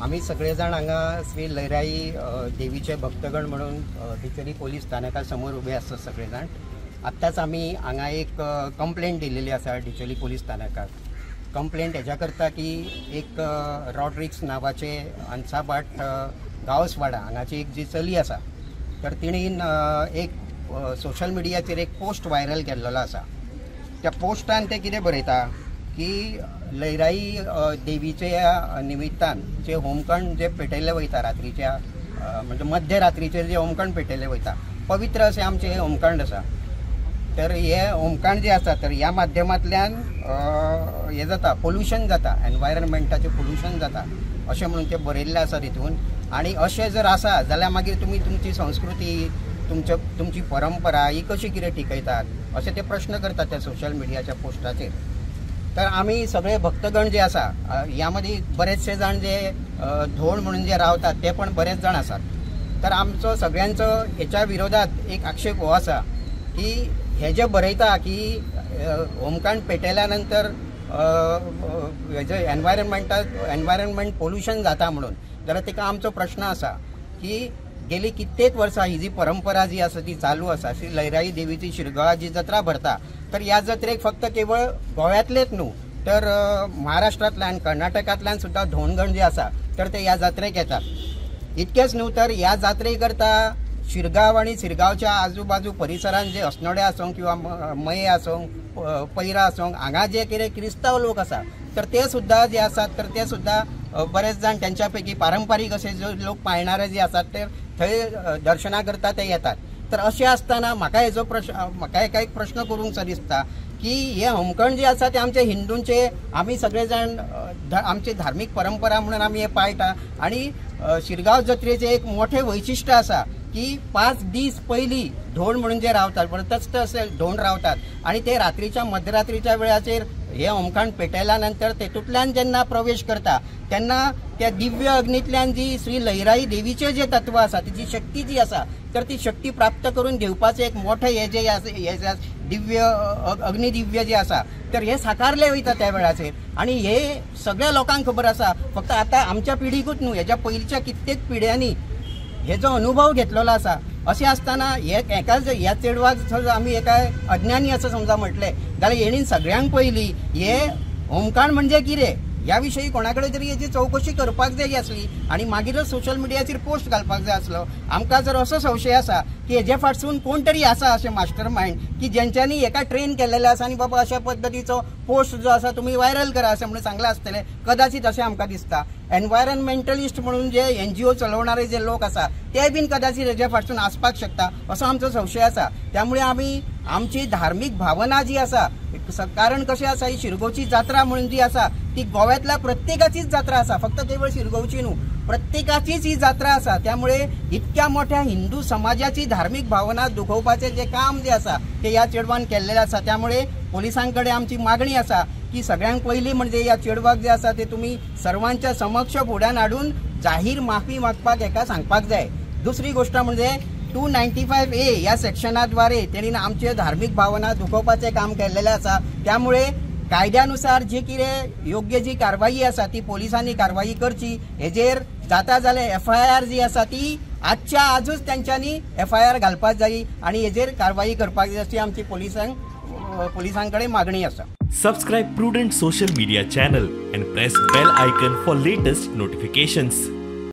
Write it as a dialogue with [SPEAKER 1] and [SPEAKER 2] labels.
[SPEAKER 1] आमी सगळे जाण हांगा श्री लयराई देवीचे भक्तगण म्हणून डिचोली पोलीस स्थानका समोर उबे आसतात सगळे जाण। आत्ताच आमी हांगा एक कंप्लेंट दिलेली आसा डिचोली पोलीस स्थानकाक। कंप्लेंट हेज्या करता की एक रॉड्रिक्स नांवाचे अंसाभाट गांवसवाडा हांगाची एक जी चली आसा तर तिणेन एक सोशल मिडियाचेर एक पोस्ट व्हायरल केल्लो आसा। त्या पोस्टान ते कितें बरयता की लयराई देवीच्या निमित्तान जे होमखंड जे पेटयल्ले वयता रात्रीच्या म्हणजे मध्यरात्रीचेर जे होमखंड पेटयल्ले वयता पवित्र अशें आमचें हें होमखंड आसा। तर हे होमखंड जे आसा तर ह्या माध्यमांतल्यान हें जाता पोल्युशन जाता, एनवायरमेंटाचें पोल्युशन जाता अशें म्हणून ते बरयल्लें आसा तितून। आनी अशें जर आसा जाल्यार मागीर तुमी तुमची संस्कृती तुमची परंपरा ही कशी कितें टिकयतात अशें ते प्रश्न करतात त्या सोशल मिडियाच्या पोस्टाचेर। तर आमी सगळे भक्तगण जे आसा ह्या मदीं बरेचशे जाण जे धोण म्हणून जे रावतात ते पण बरेच जाण आसात। तर आमचो सगळ्यांचो हेच्या विरोधात एक आक्षेप हो आसा की हे जे बरयता की होमखंड पेटयल्या नंतर हेजे एनवायरमेंट पोल्युशन जाता म्हणून, जाल्यार ताका आमचो प्रश्न आसा की गेली कित्येक वर्सां ही जी परंपरा जी आसा ती चालू आसा। श्री लयराई देवीची शिरगांवां जी जत्रा भरता तर ह्या जत्रेक फक्त केवळ गोव्यांतलेच न्हू तर महाराष्ट्रांतल्यान कर्नाटकांतल्यान सुद्दां धोणगण जे आसा तर ते ह्या जात्रेक येतात। इतकेच न्हू तर ह्या जात्रे करता शिरगांव आनी शिरगांवच्या आजूबाजू परिसरान जे अस्नोडे आसूं किंवा मये आसूं पैरा आसूं हांगा जे कितें क्रिस्तांव लोक आसा तर ते सुद्दां जे आसात तर ते सुद्दां बरेच जाण त्यांच्या पैकी पारंपारीक असे जे लोक पाळणारे जे आसात ते थंय दर्शना करता ते येतात। तर अशें आसतना म्हाका हेजो प्रश्न म्हाका एक प्रश्न करूंक सो दिसता की हे होमखंड जे आसा ते आमचे हिंदूंचे आमी सगळे जाण आमची धार्मीक परंपरा म्हणून आमी हे पाळटा। आनी शिरगांव जत्रेचें एक मोठें वैशिश्ट आसा की 5 दीस पयलीं धोण म्हणून जे रावतात व्रतस्थ असे धोण रावतात आनी ते रात्रीच्या मध्यरात्रीच्या वेळाचेर हे होमखंड पेटयल्या नंतर तेतूंतल्यान जेन्ना प्रवेश करता तेन्ना त्या दिव्य अग्नींतल्यान जी श्री लयराई देवीचें जें तत्व आसा तिची शक्ती जी आसा तर ती शक्ती प्राप्त करून घेवपाचें एक मोठें हें जें आसा दिव्य अग्निदिव्य जें आसा तर हें साकारलें वयता त्या वेळाचेर। आनी हे सगळ्या लोकांक खबर आसा, फक्त आतां आमच्या पिढीकूच न्हू हेज्या पयलींच्या कित्येक पिढ्यांनी हेजो अनुभव घेतलेलो आसा। अशें आसतना हे एकाच ह्या चेडवाक जर आमी एका अज्ञानी असं समजा म्हटलें जाल्यार हेणीन सगळ्यांक पयलीं हे होमखंड म्हणजे कितें ह्या विशयी कोणा कडेन तरी हेची चवकशी करपाक जाय आसली आनी मागीरच सोशल मिडियाचेर पोस्ट घालपाक जाय आसलो। आमकां जर असो संशय आसा की हेजे फाटसून कोण तरी आसा अशें मास्टर मायंड की जेंच्यांनी हेका ट्रेन केल्लेलें आसा आनी बाबा अशा पद्दतीचो पोस्ट जो आसा तुमी व्हायरल करा अशें म्हणून सांगलां आसतलें कदाचित अशें आमकां दिसता। एनवायरमेंटलिस्ट म्हणून जे एनजीओ चलोवणारे जे लोक आसा ते बीन कदाचित हेजे फाटसून आसपाक शकता असो आमचो संशय आसा। त्यामुळे आमी आमची धार्मीक भावना जी आसा, कारण कशें आसा ही शिरगांवची जात्रा म्हणून जी आसा ती गोव्यांतल्या प्रत्येकाचीच जात्रा आसा, फक्त केवळ शिरगांवची न्हू प्रत्येकाचीच ही जात्रा आसा। त्यामुळे इतक्या मोठ्या हिंदू समाजाची धार्मीक भावना दुखोवपाचें जें काम जें आसा तें ह्या चेडवान केल्लें आसा। त्यामुळे पोलिसां कडेन आमची मागणी आसा की सगळ्यांक पयलीं म्हणजे ह्या चेडवाक जे आसा ते तुमी सर्वांच्या समक्ष फुड्यान हाडून जाहीर माफी मागपाक हेका सांगपाक जाय। दुसरी गोश्ट म्हणजे 295A ह्या सेक्शनाद्वारे तेणीन आमचे धार्मीक भावना दुखोवपाचें काम केल्लेलें आसा। त्यामुळे कायद्यानुसार जी कितें योग्य जी कारवाई आसा ती पोलिसांनी कारवाई करची। हेजेर जाता जाल्यार एफआयआर जी आसा ती आजच्या आजूच तेंच्यांनी एफआयआर घालपाक जाय आनी हेजेर कारवाई करपाक जाय अशी आमची पोलिसां कडेन मागणी आसा।
[SPEAKER 2] Subscribe Prudent Social Media channel and press bell icon for latest notifications.